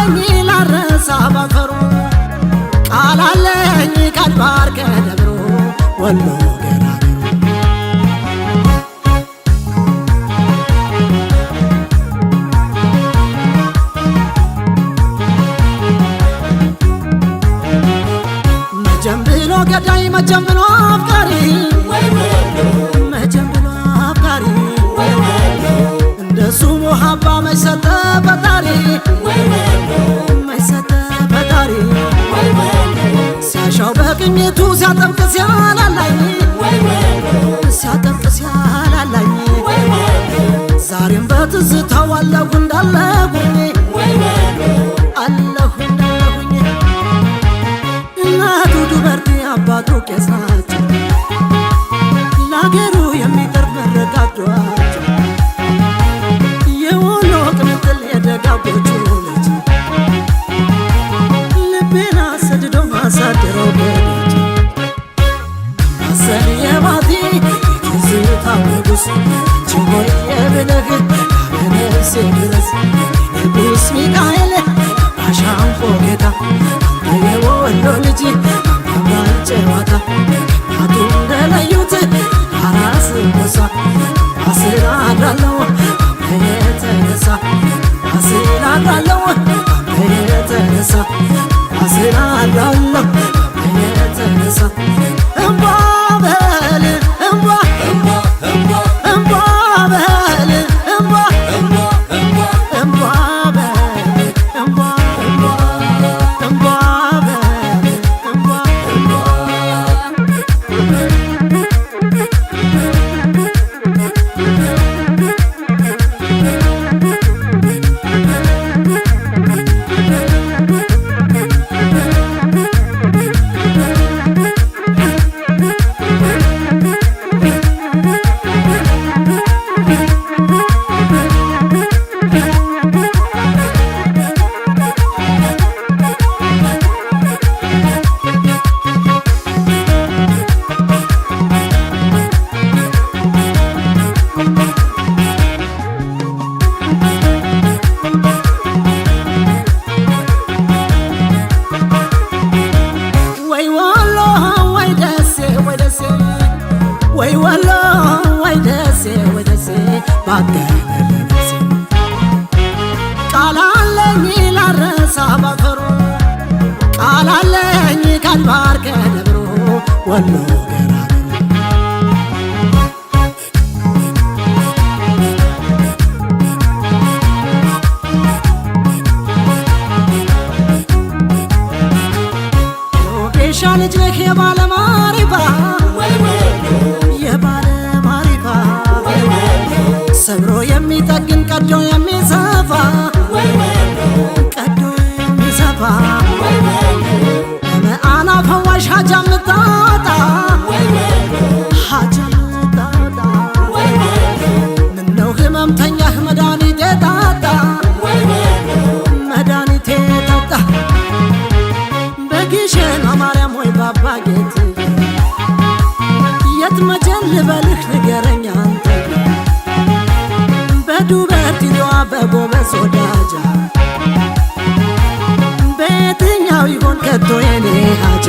ቃላለኝ ላረሳ ባፈሩ ቃላለኝ ከአድባር ከደብሩ ወሎ ገራገሩ። መጀም ብሎ ገዳይ መጀም ብሎ አፍቃሪ መጀም ብሎ አፍቃሪ እንደሱ ሙሀባ መች ሰጠ ፈጣሪ መች ሰጠ ፈጣሪ። ሲያሻው በቅኝቱ ሲያጠብቅ ሲያላላኝ ሲያጠብቅ ሲያላላኝ ዛሬም በትዝታው አለሁ እንዳለሁኝ አለሁ እንዳለሁኝ። እናቱ ዱበርቲ አባቱ ቄስ ናቸው ለአገሩ የሚተርፍ መረጋግዷቸው የወሎ ቅምጥል የደጋጎቹ ልጅ ልቤን አሰድዶ አሳድሮ ገደች። አምባሰል የባቲ የትዝታው ንጉስ አንቺ ሆይ የብልህ ከነፍሴ ድረስ የንጉስ ሚካኤል አሻንፎ ጌታ አንተ የወሎ ልጅ አንተ ጨዋታ እናቱ እንደለዩት አራስ ጎሳ አስር አድራለሁ አንተ የተነሳ አስር አድራለሁ አንተ የተነሳ አስር አድራለሁ አንተ የተነሳ። እምቧ በል እምቧ እምቧ በል እምቧ እምቧ በል እምቧ እምቧ በል እምቧ። ወይ ወሎ ወይ ደሴ ወይ ደሴ ወይ ወሎ ወይ ደሴ ወይ ደሴ ባገነለነሴ ቃላለኝ ላረሳ ባፈሩ ቃላለኝ ከአድባር ከደብሩ ወሎ ገራገሩ። ጌሻ ልጅ ነህ የባለማሪፋ የባለማሪፋ ሰብሮ የሚጠግን ቀዶ የሚሰፋ ቀዶ የሚሰፋ በመዓና ፈዋሽ ሀጃ ምታወጣ ሀጃ ምታወጣ ምነው ህመምተኛህ መድኃኒቴ ታጣ መድኃኒቴ ታጣ። በግሸኗ ማርያም ወይ ባባ ጌትዬ የት መቼን ልበልህ ንገረኝ አንተ በዱበርቲዋ በጎበዝ ወዳጃ በየትኛው ይሆን ከቶ የኔ ሀጃ?